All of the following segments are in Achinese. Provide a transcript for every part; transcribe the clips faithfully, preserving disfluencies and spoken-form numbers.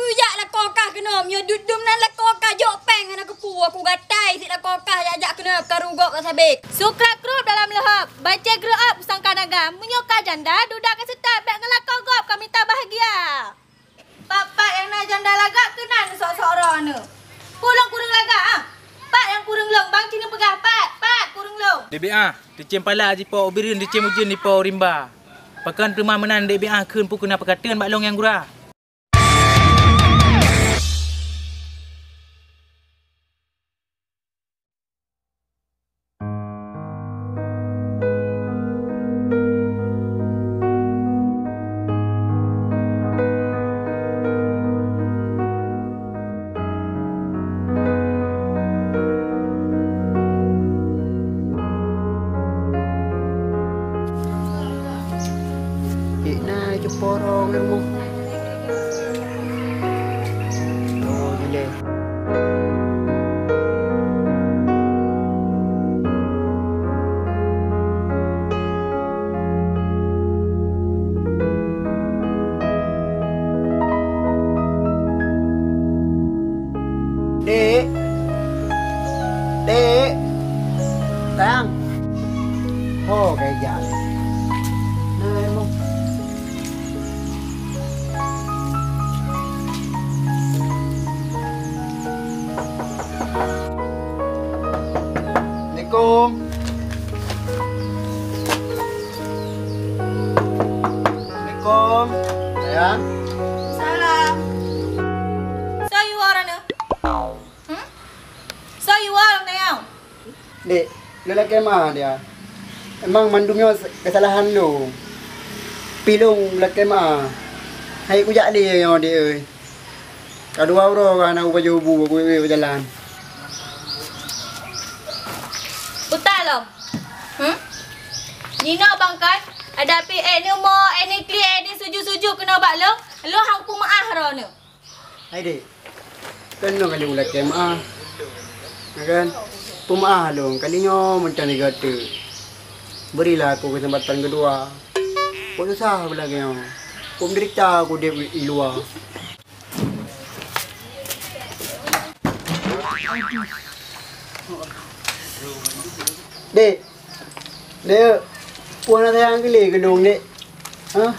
Tujak lakoe kah keunoe, meunyoe duek dum nan lakoe kah jok péng hana keupeue, kugatai sit lakoe kah jak-jak keunoe karu gob ka sabé. Sukra krup dalam leuhop, bacée greuop sangka naga, meunyoe ka janda duda ka seutôt, bék ngon lakoe gob ka mita bahagia. Pat-pat nyang na janda lagak keunan sok-sok droeneuh. Peue lôn kureueng lagak, ah? Pat nyang kureueng lôn, bang ci neupeugah, pat, pat kureueng lôn. Dek Biah, teucém pala jipo u Bireuen, teucém ujeuen jipo u rimba. Pakon teuma meunan Dek Biah kheun peue keunan peukateuen bak lôn nyang gura? Ék na ceupo rong rumoh. Oh, jileh. Dek. Dek. Sayang. Ho, kai jak. Nah, emang. Assalamualaikum. Assalamualaikum. Sayang. Salam. Soe yue droeneuh? Hmm? Soe yue droeneuh, sayang? Dek, lôn lakée meu'ah dia. Emang mandum nyoe keusalahan lôn. Pih lôn lakée meu'ah. Hai kujak lé nyoe, Dek, euy. Ka dua uroe ka hana kupajoh bu, kuwét-wét bak jalan. Utak lom. Hmm? Jinoe bang kan, adak pih ék neumo, ék neuklik, ék neusuju-suju keunoe bak lôn, lôn han kupeumeu'ah droeneuh. Hai dek, keunoe ka lôn lakée meu'ah. Na kan? Peumeu'ah lôn, kali nyoe mantong lagée teuk. Berilah aku kesempatan kedua. Kok susah aku lagée nyoe. Kok menderita aku udeb i luwa. Dek, Dek, peue hana sayang keu lé keu lôn, Dek? Hah?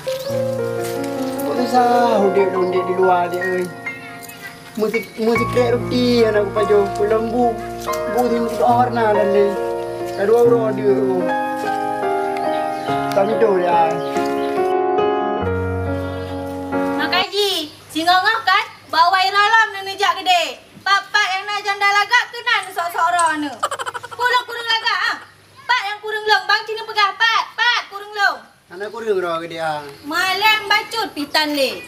Kok susah udeb lôn, Dek, di luwa, Dek, euy. Meusi-, meusikrek ruti hana kupajoh, peulom bu, bu simusoh na dan lé. Ka dua uroe deuek, oh. Tamito, Dek, ai. Mak Kaji, singoh ngoh kan? Bak wai ralom neuneujak keudeh. Pat-pat nyang na janda lagak keunan sok-sok droeneuh. Peue lôn kureueng lagak, ah? Pat nyang kureueng lôn, bang ci neupeugah, pat, pat kureueng lôn. Hana kureueng droe keudeh, ah. Malém bacut pih tan lé.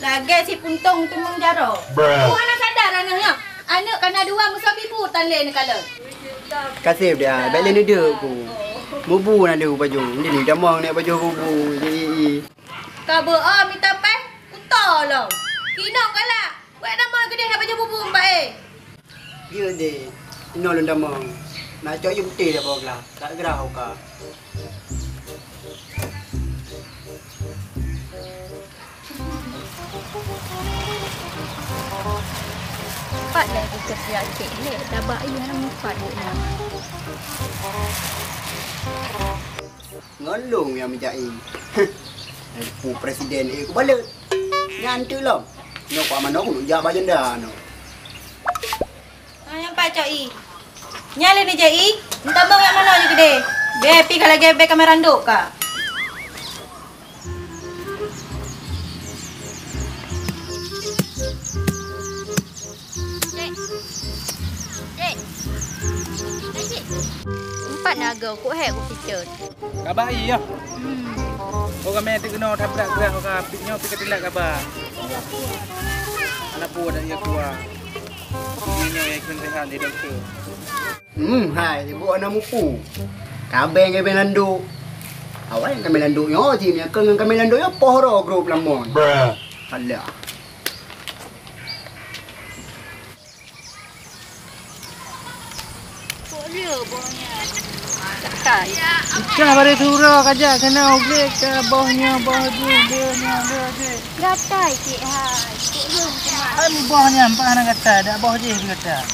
Lagée si puntông teumeung jaroe. Bruh. Peue hana sadar aneuk nyoe? Aneuk ka na dua meusabibu tan lé neukalon. Kaseb dia, bèk lé neudeuk ku. Mubu na deuh bajôh, jadi tamong nèk bajôh bubu, jadi i. Ka beu-o mita péng, kuto lom. Kinong galak. Wék tamong keudeh na bajôh bubu mbak, eh. Jeuet deh, inoe lôn tamong. Na cok yue putéh dak bak glah, dak grah uka. Pat lé kukeureuja cit lé, tabak ié meupat buet nyan. Ngon lôn nyang meujai. Pu presiden, eh, kubalot. Nyan teuk lom. Nyoe kuat manoe kuneuk jak bak janda nyoe. Ah, nyang pat cok i. Nyan lé neujak i, entamong nyang manoe nyoe keudeh. Bèe pih ka lagèe bèe kamera ndok ka. Dek. Dek. Dek. Empat naga, kok hek kok picet. Kaba ie, ya? Hmm. Oh, kami nanti kena tabrak gerak orang apik nyoe, pika teulat kaba. Anak buah dak ia keluar. Ini nyoe yang kena rehat di doktor. Hmm, hai, ibu anak mupu. Kabeng kabeng landuk. Awai kabeng landuk nyoe, cik, nyoe keu ngon kabeng landuk nyoe poh ro grup lamon. Bruh. Alah. Kok lé boh nyan? Gatai. Ikah bari suro kajak keunoe uglek keu boh nyoe, boh jih, boh nyoe, boh jih. Gatai cit hai. Cit lôn cuma. Hai boh nyan, paih na gatai, dak boh jih gatai.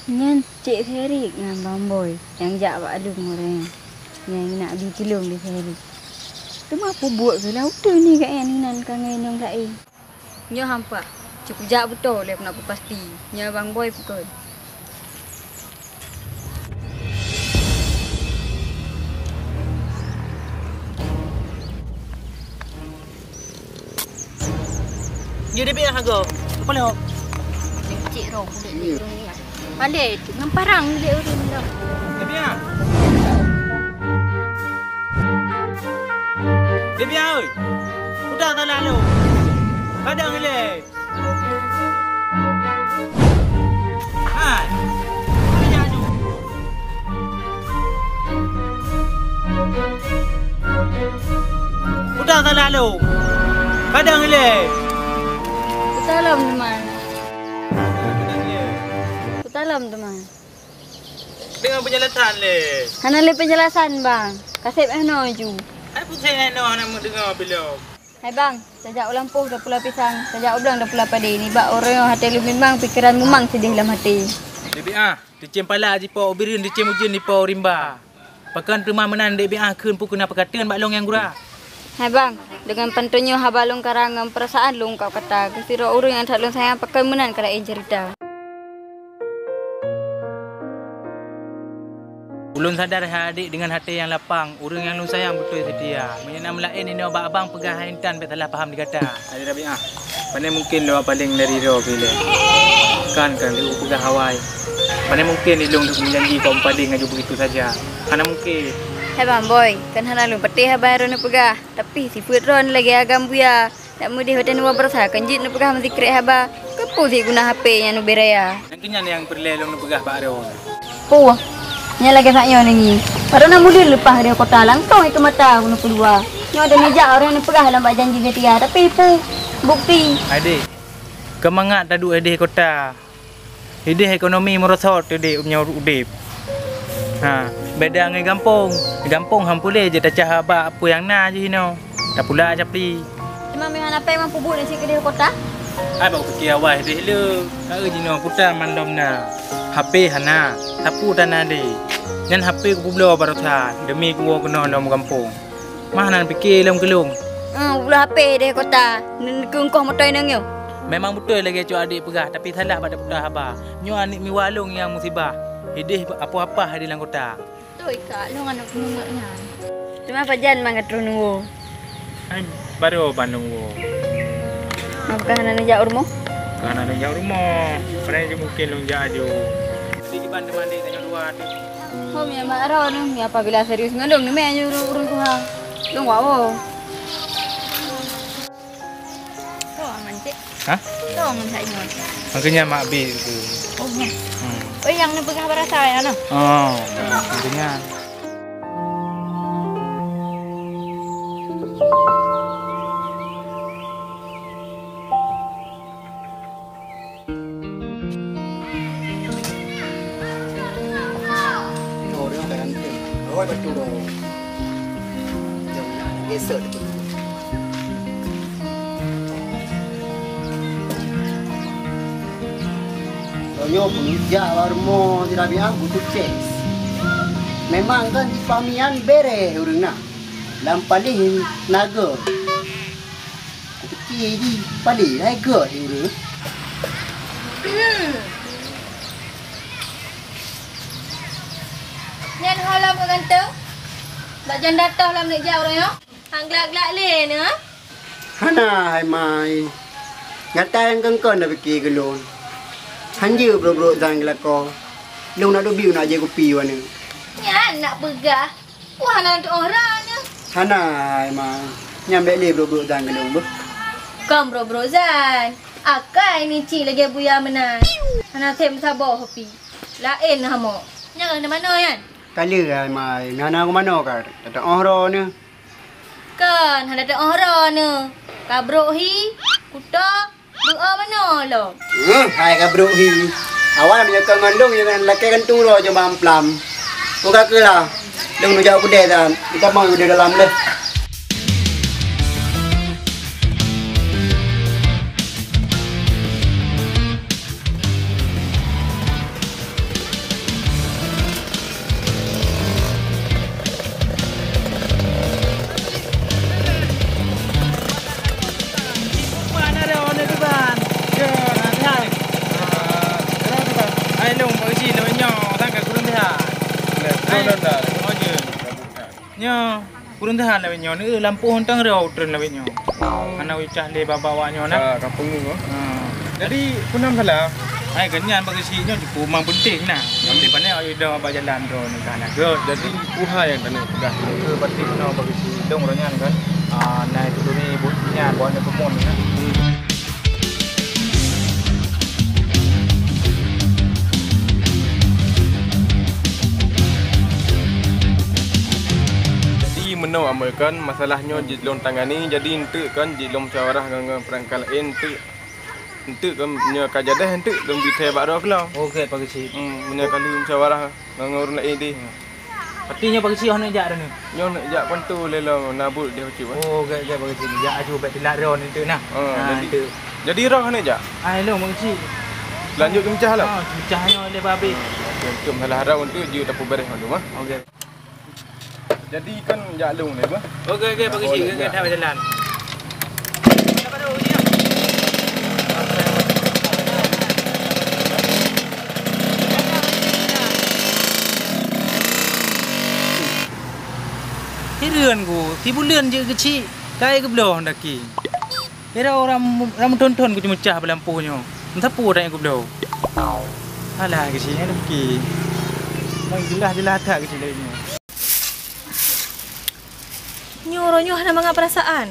Nyan Cek Serik ngon Bang Boy nyang jak bak lôn ureueng nyan, nyang nak bi tulông lé Serik. Teuma peubuet keu lam uteuen ni gobnyan inan ka ngon inong laén. Nyoe hampa, cukôp jak beutoe lé keunoe peupasti nyoe Bang Boy peukon. Nyoe Debiah agoe. Apa lom? Cek roh, budak ni. Pandai tu, ngon parang budak ureueng tu. Debiah. Debiah, oi. Udah salah lu. Kadang ilée. Hai. Udah salah lom. Kadang ilée. Kutalom teuma. Kutalom teuma. Deungon penjelasan lé. Hana lé penjelasan, Bang. Kaseb eh no ju. Hai pusing eh no hana meudeungoe pilom. Hai bang, tajak u lampôh tapula pisang, tajak u blang tapula padé. Nibak uroe nyoe até lôn bimbang, pikeran mumang sideh lam até. Debiah, teucém pala jipo u bireuen, teucém ujeuen jipo u rimba. Pakon teuma meunan Debiah kheun peue keu na peukateuen bak lôn nyang gura? Hai bang, deungon pantôn nyoe haba lôn karang ngon peurasaan lôn ungkab kata keu sidroe ureueng nyang that lôn sayang, pakon meunan karaen ceurita. Ulôn sadar hai adék deungon até nyang lapang, ureueng nyang lôn sayang beutôi seutia. Meunyoe na meulaén inoe bak abang peugah hai intan bèk salah paham di gata. Adék Rabiah, pane mungken lôn paleng dari droe keu ilée. Kan, kan lôn peugah awai. Pane mungken ilôn deuh meujanji keu paleng laju begitu saja. Hana mungken. Hai Bang Boy, kan hana lôn patéh haba droeneuh peugah, tapi sifeuet droeneuh lagèe agam buya. Dak meudeh watèe neuba baroesa kan jeuet neupeugah meusikrek haba. Keupeue sit guna H P nyang neubri raya? Nyang keu nyan nyang peureulèe lôn neupeugah bak droeneuh. Puh, nyan lagèe that nyoe neungieng. Padahai na mulir leupah dari kota langsong i keu mata guna peuluwa. Nyoe dah neujak ureueng neupeugah lam bak janji seutia, tapi puh, bukti. Adék, keumangat taduek ideh kota. Ideh ekonomi meurosot teuh dek meunyoe udeb. Ha, beda ngon gampông. Di gampông han peureulèe jeuet tacah bak peue nyang na jih inoe. Tapula capli. Teuma meuhana pèng mampu buet nasi keudeh kota? Ai bak pike awai deh le. Ka jinoe kuta mandom na. H P hana, sapu tana deh. Nyan H P kupeubloe baroesa demi kuwoe keunoe lom gampông. Mah nan pike lom keulong. Eh, ulah H P deh kota. Neukeuengkoh moto inong nyoe. Memang beutôi lagèe cok adek peugah, tapi salah bak tapeugah haba. Nyoe aneuk miwa lôn nyang musibah. Hideh apoh-apah di lam kota. Beutôi ka, lôn aneuk meungeut nyan. Teuma pajan mang ka troh neuwoe? Ai, baru ban lôn woe. Apakah hana neujak u rumoh? Ka hana neujak u rumoh. Padahai mungkin lôn jak aju. Jadi kiban teuma dek tanyong luwa tu. Hom ya mak ro ni, apabila serius ngon lôn, neumè aju urus tuha. Lôn wak woe. Soe aman cek? Hah? Soe aman cek ngon? Makanya mak bi tu. Oh, hmm. Oh, yang ni pegang barasa ya, no? Oh, makanya. Donya pun jak bak rumoh si Rabiah butuh cek. Memang kan di pamian bereh ureueng na. Lam palih naga. Kupike jih palé hai geuh ureueng. Hmm. Nyan ho lom keu ganteng. Bak jan datoh lom neuk jak ureueng nyoe. Han glak-glak lé nyoe. Hana hai mai. Gata nyang kon-kon na pike keu lôn. Hanjeuet brok-brok zan geulakoe. Lôn na dubi na jép kupi waneuk. Nyan nak peugah. Wah, hana teuoh droeneuh. Hana, hai ma. Nyan bèk lé brok-brok zan keu lôn beuh. Kon brok-brok zan. Akai ni cit lagèe buya meunan. Hana sép meusaboh pi. Laén hamok. Nyan keuh manoe nyan? Ka lheueh, hai ma. Hana manoe ka. Teuoh droeneuh. Kon, hana teuoh droeneuh. Ka brok hi, kuto, Beuo manoe lom? Huh, hai ka brok hi. Awai meunyoe ka ngon lôn, nyoe ngon lakée gantung droe jeuet mamplam. Buka keulah. Lôn neujak u keudè dan. Kita mau di dalam deh. Hai, lôn bak geuchik lawét nyoe, tangka kureueng teuhah. Hai. Oh, jeuet. Nyoe, kureueng teuhah lawét nyoe, ni lampôh tang rau treun lawét nyoe. Hana ucah lé bak awak nyoe na. Ka, ka peungeuh, oh. Ha. Jadi, peue na masalah? Hai, keunyan bak geuchik nyoe cukôp mang peunteng na. Hmm. Tapi pane awak idong bak jalan droe ni ka na gèt. Jadi, peue hai nyang taneuk peugah? Ke batin nyoe bak geuchik dong ureueng nyan kan. Ah, na itu duri buet nyan, buat nyoe peumon na. Hmm. Jadi, meunoe amai kan, masalah nyoe jeuet lôn tangani, jadi eunteuk kan jeuet lôn musyawarah ngon, ngon peurangkat laén eunteuk. Eunteuk kan, meunyoe ka jadeh eunteuk lôn bi thèe bak droe keulong. Oke, Pak Geuchik. Hmm, meunyoe ka lheueh musyawarah ngon, ngon ureueng laén deh. Hmm. Berarti nyoe Pak Geuchik hana jak dah ni? Nyoe neuk jak keunoe lé lôn, na buet deh bacut, eh. Oh, oke, oke, Pak Geuchik. Jak aju bèk teulat droe eunteuk na. Ha, jadi, eunteuk. Jadi roh hana jak? Ah, hello, Pak Geuchik. Lanjut keumencah lah? Ha, keumencah nyoe lé babeh. Hmm, oke, oke, masalah rau eunteuk jeuet tapeubeuréh mandum, ah. Oke. Jadi kan jak lôn lé, bah. Oke, oke, Pak Geuchik, oke, oke, dah jalan. Hireuen ku, sibuleuen jeuet keuchik, ka geubloe daki. Kira ureueng, ureueng meuthon-thon ku ceumeucah bak lampôh nyoe. Meusapeue tanyoe geubloe. Alah, keuchik nyan daki. Memang jeulaih-jeulaih that keuchik laén nyoe. Nyoe uroe nyoe hana mangat peurasaan.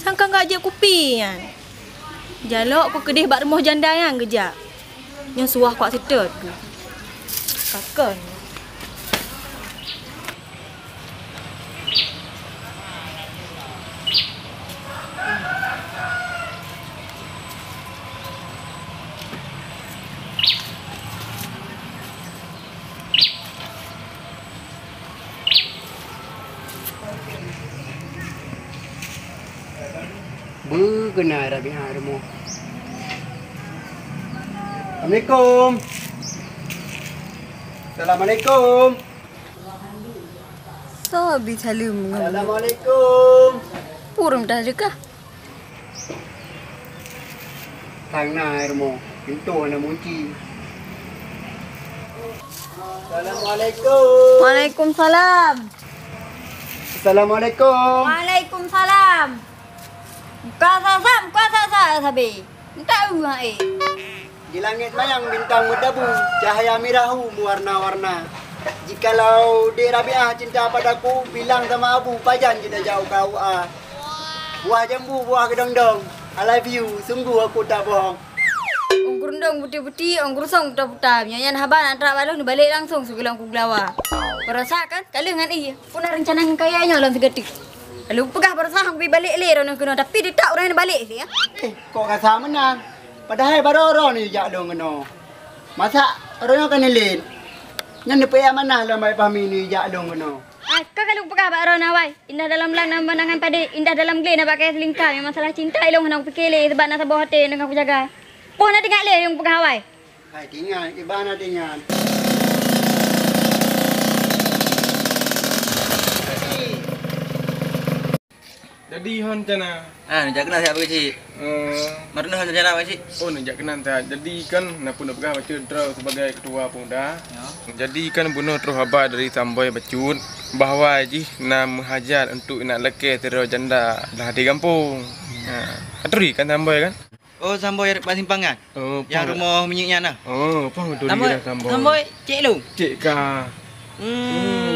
Sangka gak jeuet kupi nyan. Jalok ku keudeh bak rumoh janda nyan geujak. Nyoe suah kuak seutôt ku. Kakon. Beu keunan Rabiah rumoh. Assalamualaikum. Assalamualaikum. Soe bi saleuem ngon Assalamualaikum. Pur meudah deukah? Sang na rumoh, pintoe hana meukunci. Assalamualaikum. Waalaikumsalam. Assalamualaikum. Waalaikumsalam. Ka sasam, ka sasa sabe. Entah eu hai. Di langét mayang bintang meudabu, cahaya mirah u meuwarna-warna. Jikalau Dek Rabiah cinta padaku, bilang sama Abu pajan jeuet tajak u K U A. Buah jambu, buah keudong-dong, I love you, sungguh aku tak bohong. Ôn keurundong buti-buti, ôn keurusong puta-puta. Meunyo nyan haba na trok bak lôn, neubalek langsong sigohlom kugeulawa. Baroesa kan, ka lheueh ngon ie. Peue na reuncana ngon kayèe nyoe lom sigoe teuk. Ka lôn peugah baroesa hana kubi balek lé droeneuh keunoe, tapi teutap ureueng nyan balek sit, ya. Eh, kok kasa meunan? Padahai barô-barô neujak lôn keunoe. Masa droeneuh ka neulet? Nyan neupeuék amanah lom Bapak Fahmi neujak lôn keunoe. Ai, ka lôn peugah bak droeneuh awai. Indah dalam blang na pemandangan padé, indah dalam glé na bak kayèe seulingka. Nyang masalah cinta ilôn hana kupike lé, sabab na saboh até nyang ka kujaga. Poh na teuingat lé nyang peugah awai. Hai, teuingat, kiban na teuingat. Jadi, ho rencana? Ah, neujak keunan siat Pak Geuchik. Eh. Meurunoe ho rencana Pak Geuchik? Oh, neujak keunan siat. Jadi kan, na pun peugah bacut droe sebagai ketua pemuda. Ya. Jadi kan bunoe troh haba dari Samboi bacut bahwa jih na meuhajat untuk inak lakée sidroe janda lam até gampông. Hmm. Ha, aturi kan Samboi kan? Oh, Samboi bak simpang nyan? Oh, nyang pah. Rumoh minyeuk nyan nah? Oh, pah beutôi. Samboi, dah Samboi. Samboi cek lôn? Cek ka. Hmm.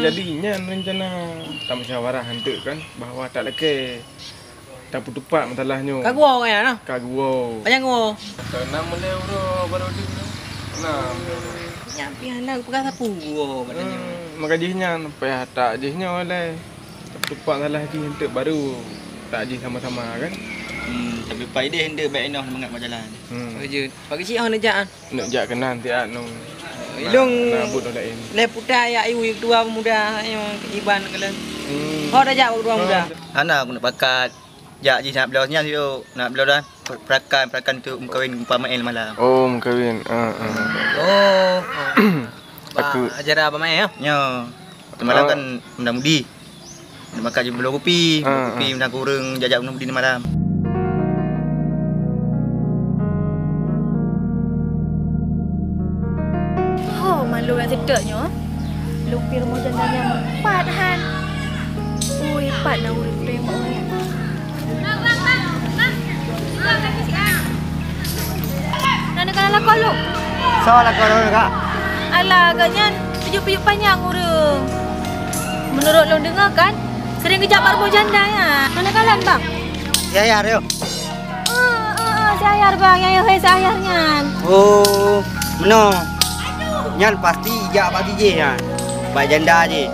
Hmm, jadi nyan rencana tamusyawarah eunteuk kan, bahwa tak lakée tapeutupat masalah nyoe. Ka geuwoe ka nyan nah? Ka geuwoe. Pajan geuwoe? Ka nam mulai uroe baru di. Nam. Nyan pih hana geupeugah sapeue geuwoe katanya. Hmm, maka jih nyan payah tak jih nyoe lé. Tapeutupat masalah jih eunteuk baru tak jih sama-sama kan. Hmm, tapi pai deh hende baik noh mangat bak jalan. Hmm. Oh, jeuet. Pagi cik oh neujak ah. Neujak keunan tiat nong. Ilong. Na, na buet lain. Leh puta ya ayu dua pemuda yang iban kalian. Hmm. Oh, dah jak dua pemuda. Hana aku nak pakat. Jak jih nak bloe nyan yuk. Nak bloe dah. Perakan, perakan tu mengkawin Pak Mael malam. Oh, mengkawin. Ah, ah. Oh. Aku acara Pak Mael ya? Ya. Malam kan muda-mudi. Nak makan je bloe kopi, bloe kopi nak kurang jajak muda-mudi malam. Ho, malu yang sedak nyoe. Lupir mojan dan yang empat han. Ui, empat na urip premo. Nana kana lakoe lôn. Soe lakoe lôn, Kak? Alah, agaknya tujuh-tujuh panyang ureueng. Menurut lôn dengar kan, sering geujak bak rumoh janda ya. Nana kalan, Bang? Ya, ya, Rio. Ah, ah, ah, si Ayar, Bang, nyang yohe si Ayar nyan. Oh, meunoe. Nyan pasti ijak bak si jih nyan. Bak janda jih.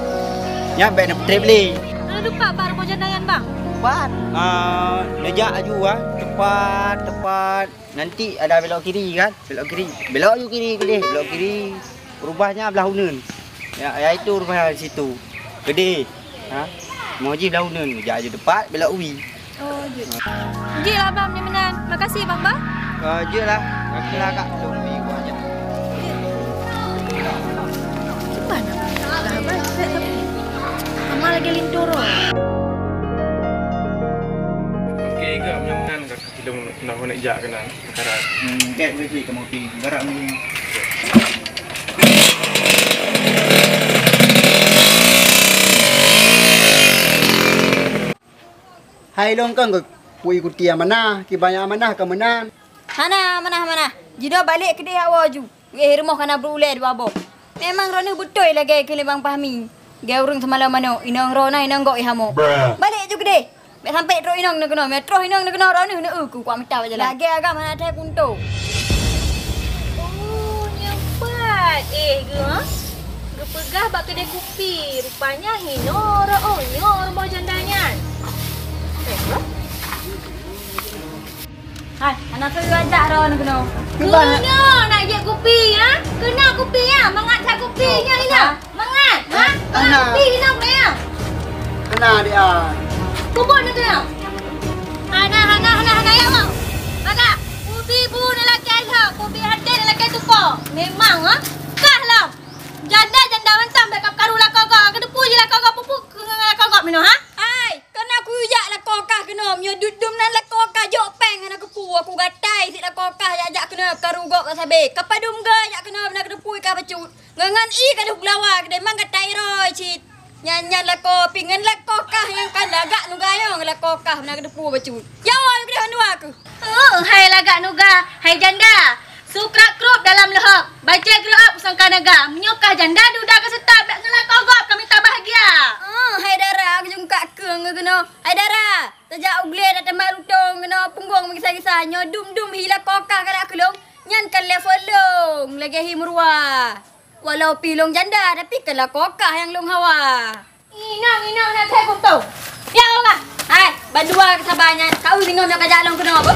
Nyan bèk neupeutrép lé. Lalu dupat bak rumoh janda nyan, Bang? Tepat. Ah, neujak aju ah. Tepat, tepat. Nanti ada belok kiri kan? Belok kiri. Belok aju kiri keudeh, belok kiri. Rubahnya blah uneun. Ya, yaitu rubah situ. Keudeh. Ha? Moh jih blah uneun, jak aju tepat, belok ubi. Oh, jeuet. Jeuet lah, Bang, ni meunan. Makasih, Bang, Bang. Ah, jeuet lah. Oke lah, Kak. Tunggu minggu aja. Cepat lah, Bang. Dah, Bang. Sama lagi lintur. Oke, Kak, meunan, Kak. Ilong nak, nak jak keunan. Karat. Hmm, gèt weh, kamoe pi. Garak ni. Hai lôn kon keu kuikuti amanah, kiban amanah ka meunan. Hana amanah-amanah. Jinoe balek keudeh awak ju. Weh, rumoh kana beu ulèe dua boh. Memang droeneuh beutôi lagèe keu Bang Fahmi. Gaya ureueng seumalam manok, inong roh na, inong gok ihamok. Balek ju keudeh. Bèk sampai trok inong neukeunoe. Meutroh inong neukeunoe, droeneuh neu-eu keu kuat mita bak jalan. Lagèe agam hana thèe kunto. Oh, nyan pat. Eh, geu, ha? Geupeugah bak keudè kupi. Rupanya hinoe roh, oh, nyoe rumoh janda nyan. Eh, bro. Hai, hana soe ajak droeneuh keunoe. Keunoe nak jép kupi, ha? Keunoe kupi, ha? Mangat that kupi nyan, Lina. Mangat, ha? Mangat kupi, Lina, keunoe. Keunoe dia. Kubur na keunoe. Hana, hana, hana, hana, ya, Bang. Maka, kupi bu na lakèe lhok, kupi até na lakèe tupo. Memang, ha? Kah lom. Janda, janda mantong bèk kap karu lakoe gob. Keudepu jih lakoe gob, pupu keu lakoe gob meunoe, ha? Hai, keunoe kujak lakoe kah keunoe. Meunyoe dum-dum nan lakoe kah jok pèng hana keupeue, kugatai sit lakoe kah jak-jak keunoe karu gob ka sabé. Ka padum goe jak keunoe na keudepu ka bacut. Ngon, ngon ie ka deuh beulawa keudeh, mang gatai roe cit. Nyan, nyan lakoe pi ngon lakoe kah nyang ka lagak nuga nyoe ngon lakoe kah na keudepu bacut. Ya Allah, keudeh bandua keuh. Oh, hai lagak nuga, hai janda. Sukrak krup dalam leuhok, bajèe geuruap sangka naga. Meunyoe kah janda duda ka seutap, bèk ngon lakoe gob ka mita bahagia. Oh, hai dara, geujungkak keueng keunoe. Hai dara, tajak u glé, tateumbak lutông keunoe, punggong meugisa-gisa. Nyoe dum-dum hi lakoe kah ka lheueh keu lôn, nyan ka level lôn lagèe hi meuruwa. Walau pi lôn janda, tapi kan lakoe kah nyang lôn hawa. Inong, inong, na thèe kunto. Ya Allah. Hai, bandua saba nyan, kau singoh nyoe kajak lôn keunoe apa?